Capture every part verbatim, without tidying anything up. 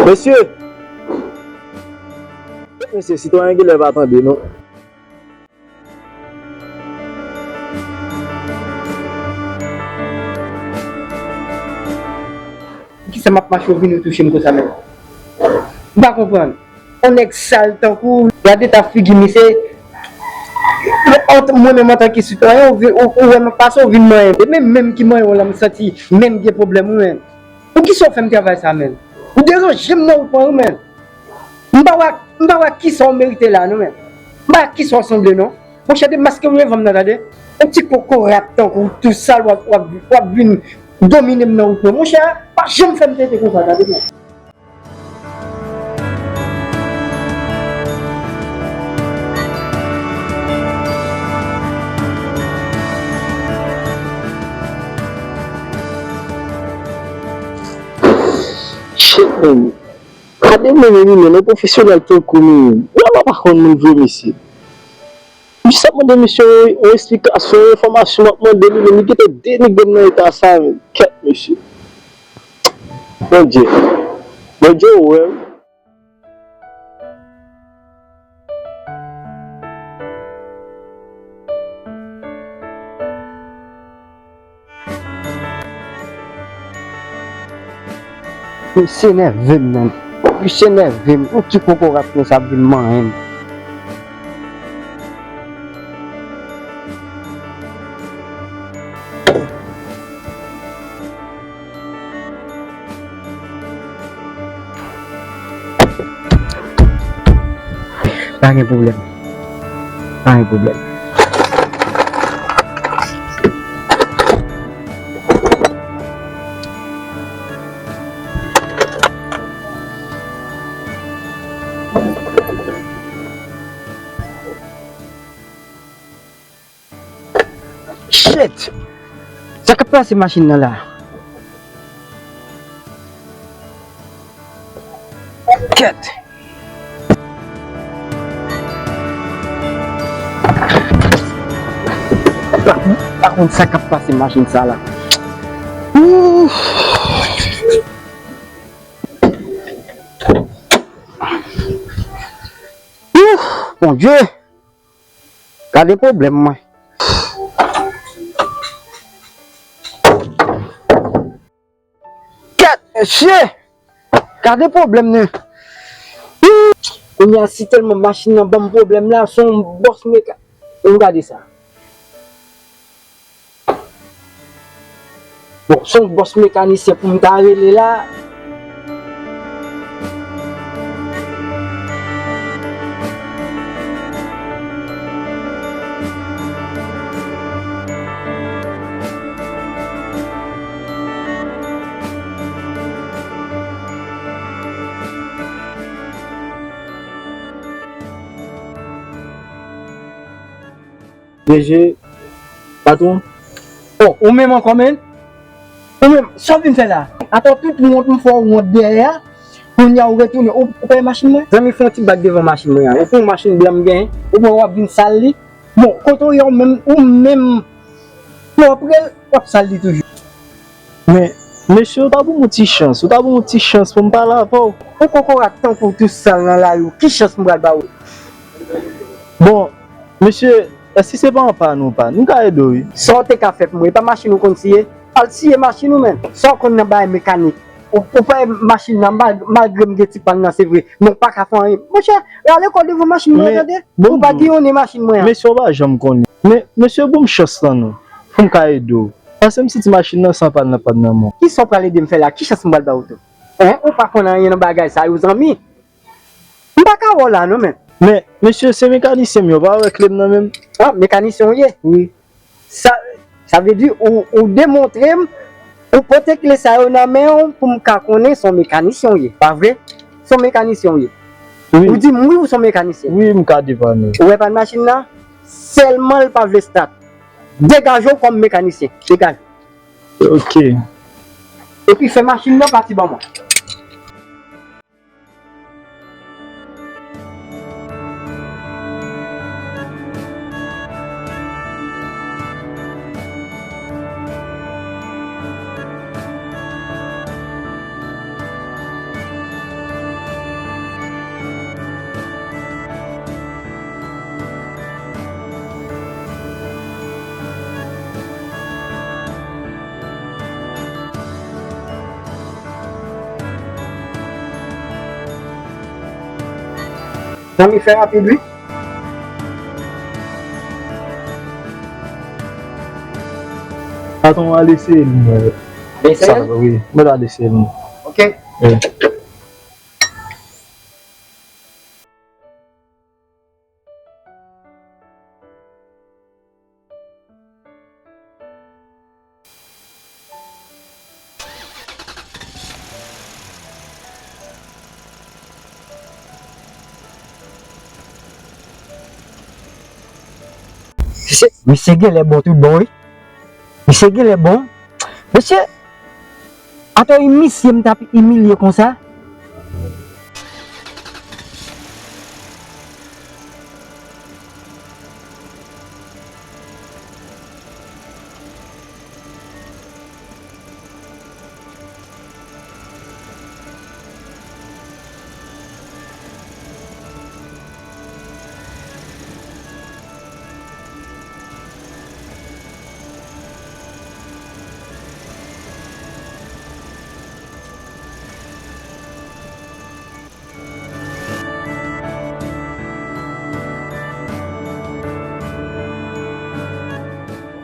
Mesye! Mesye, sitwayen genlè pa tande, non. Poukisa m ap mache, ou vin ou touche m konsa menm? M pa konprann. On nèg sal tankou w, gade eta figi misye. Ant mwen menm antanke sitwayen, ou, vi- ou, ou wè m ap pase, ou vin manyen m. E menm, menm ki manyen w la, m santi menm gen pwoblèm, wi, menm. Poukisa w fè m travay sa, menm? Ou deranje m nan wout mwen, wi, menm. M pa wè, m pa wè kisa w merite la, non, menm. M pa wè kisa w sanble, non. Monchè, demaske w devan m nan, tande. On ti kokorat tankou w, tou sal, w ap, w ap, w ap vin domine m nan wout mwen. Monchè, pa janm fè m tete konsa, tande, non. Shit, man. Gade mwen, men, men, yon pwofesyonèl tankou nou. Lè w pa konn moun vre, mesye. M jis ap mande misye yon, yon esplikasyon, yon enfòmasyon, m ap mande li, men li kite denigre m nan eta sa, men. Kèt, mesye. Bondye. Bondye wè, wi. Misye nève m, menm. Misye nève m. On ti kokorat konsa ap vin manyen m. Pa gen pwoblèm. Pa gen pwoblèm. Shit! Sa k ap pase machin nan la? Kèt! Pa, pa konn sa k ap pase machin sa la. Ouf! Ouf! Bondye! Gade pwoblèm mwen. Kèt, mesye! Gade pwoblèm nan. Kounye a, si tèlman machin nan ban m pwoblèm la, se yon bòs meka-, ann gade sa. Bon, se yon bòs mekanisyen pou m ta rele la. D G, patwon. Oh, ou menm ankò, menn? Ou menm, sa w vin fè la? Atò, tout wont m fè w wont dèyè a, kounye a ou retounen, ou, ou pa wè machin mwen? Zanmi, fè yon ti bak devan machin mwen an. Ou pa wè yon machin blan m genyen? Ou pa wè w ap vin sal li? Bon, kote w ye, ou menm, ou menm, lè w ap rele, w ap sal li toujou. Men, mesye, ou ta ban m yon ti chans, ou ta ban m yon ti chans pou m pale avè w. Yon kokorat tankou w tou sal nan lari w, ki chans m pral ba ou? Bon, mesye, èske se pa anpann ou pa? Nou ka ede w, wi. Sa w te ka fè pou mwen, e pa machin ou konn siye? Al siye machin ou, menn. Sa w konn nan bagay mekanik? Ou, ou pa wè machin nan, mal-, malgre m gen ti pàn nan, se vre, men w pa ka fè anyen. Monchè, rale kò w devan machin mwen an, tande? Ou pa giyonnen machin mwen an. Mesye, w pa janm konnen. Men, mesye, ban m chans lan non, pou m ka ede w. Paske m santi machin nan san pàn nan, pàn nan mò. Kisa w pral ede m fè la? Ki chans m pral ba w tou? Hein? Ou pa konn anyen nan bagay sa yo, zanmi. M pa ka wè w la non, men. Men, mesye, se mekanisyen m ye, w pa wè kle m nan men m? Ah, mekanisyen w ye? Wi. Sa, sa vle di ou, ou demontre m, ou pote kle sa yo nan men w pou m ka konnen se yon mekanisyen w ye, pa vre? Se yon mekanisyen w ye. Wi. Ou di m wi ou se yon mekanisyen. Wi, m ka depann ou. Ou wè pàn machin nan? Sèlman l pa vle stat. Degaje w kòm mekanisyen. Degaje w. Ok. Epi fè machin nan pati ban mwen. Zanmi, fè rapid, wi. Patwon, al eseye l, mwen. Eseye l? Wi, mwen al eseye l, mwen. Ok. Wi. Misye, misye genlè bon tout bon, wi. Misye genlè bon. Mesye, atò misye m t ap imilye konsa?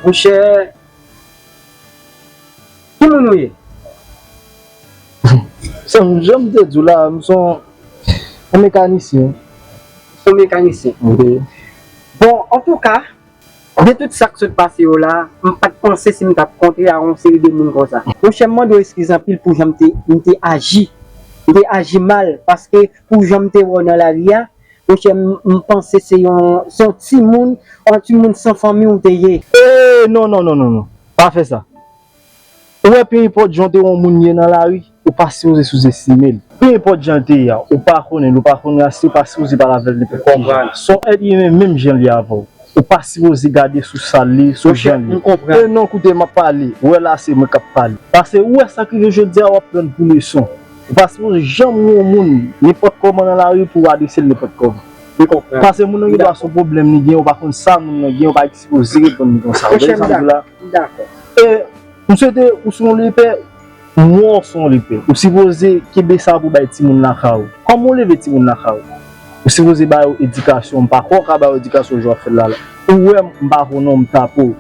Monchè, ki moun ou ye? Sa, jan m te di w la, m se yon, yon mekanisyen. Yon mekanisyen. Wi. Bon, antouka, de tout sa k sot pase yo la, m pa t panse si m t ap kontre a yon seri de moun konsa. Monchè, m mande w eskiz anpil pou jan m te, m te aji. M te aji mal, paske pou jan m te wè w nan lari a, monchè, m, m panse se yon, se yon timoun, yon timoun san fanmi w te ye. E, non, non, non, non, non. Pa fè sa. Ou wè, pe enpòt jan w te wè yon moun ye nan lari, ou pa sipoze souzestime l. Pe enpòt jan l te ye a, ou pa konnen l, ou pa konn ras li, ou pa sipoze pale avè l nenpòt ki jan. Se yon èt imen menm jan l ye avè w. Ou pa sipoze gade sou sal li, sou jan li. Monchè, m konprann. E non, koute, m ap pale. Ou wè la, se mwen k ap pale. Paske ou wè sa k rive jodi a, w ap pran l pou leson. Ou pa sipoze janm wè yon moun, nenpòt kòman nan lari pou w adrese l nenpòt kòman. M konprann. Paske moun nan gen dwa se yon pwoblèm li gen, ou pa konn sa moun nan gen, ou pa sipoze reponn li konsa. Ou wè sa m di w la? M dakò. E m swete ou se yon lepè, m wè w se yon lepè. Ou sipoze kenbe sa pou bay timoun lakay ou. Kòman w leve timoun lakay ou? Ou sipoze ba yo edikasyon. M pa kwè w ka ba yo edikasyon jan w ap fè l la la. Ou wè m, m pa konn non, m tape w.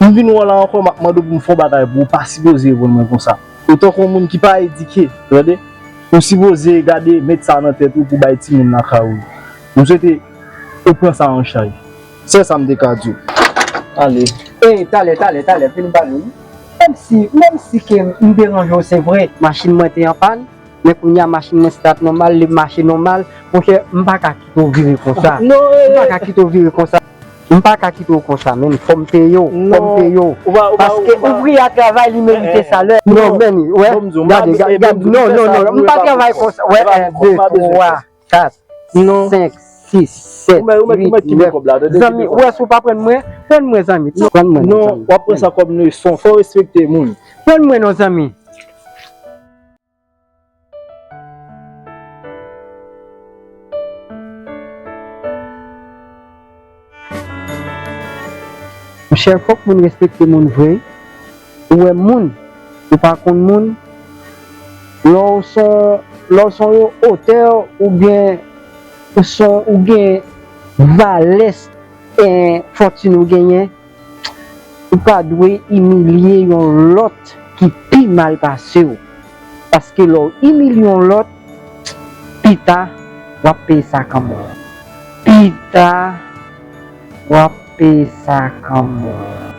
M vin wè w la ankò, m ap mande w pou m fè yon bagay pou ou, ou pa sipoze reponn mwen konsa. Ou tankou yon moun ki pa edike, tande? Ou sipoze gade, met sa nan tèt ou pou bay timoun lakay ou. M swete ou pran sa an chaj. Sèl sa m te ka di w. Ale. E, talè, talè, talè, vin ba nou. Menm si, menm si ke m deranje w, se vre, machin mwen te an pàn, men kounye a machin mwen start nòmal, li mache nòmal. Monchè, m pa ka kite w vire konsa. Non, e, m pa ka kite w vire konsa. M pa ka kite w konsa, menn. Fò m peye w, fò m peye w. Paske ouvriye a travay, li merite salè. Non, menn, wè. Gade, gade, non, non, non, m pa travay konsa. Wè, en, de, twa, kat, senk, sis, sèt, uit, nèf. Zanmi, wè, si w pa pran mwen, pran mwen, zanmi. Pran mwen, non, zanmi. W ap pran sa kòm leson. Fò w respekte moun. Pran mwen, non, zanmi. Monchè, fòk moun respekte moun vre. Ou wè moun, ou pa konn moun. Lè w son, lè w son otè oubyen ou son, ou gen valè, eh, fòtin ou genyen, ou pa dwe imilye yon lòt ki pi mal pase w. Paske lè w imilye yon lòt, pita, w ap peye sa kanmenm. Pita, w ap peye sa kanmenm.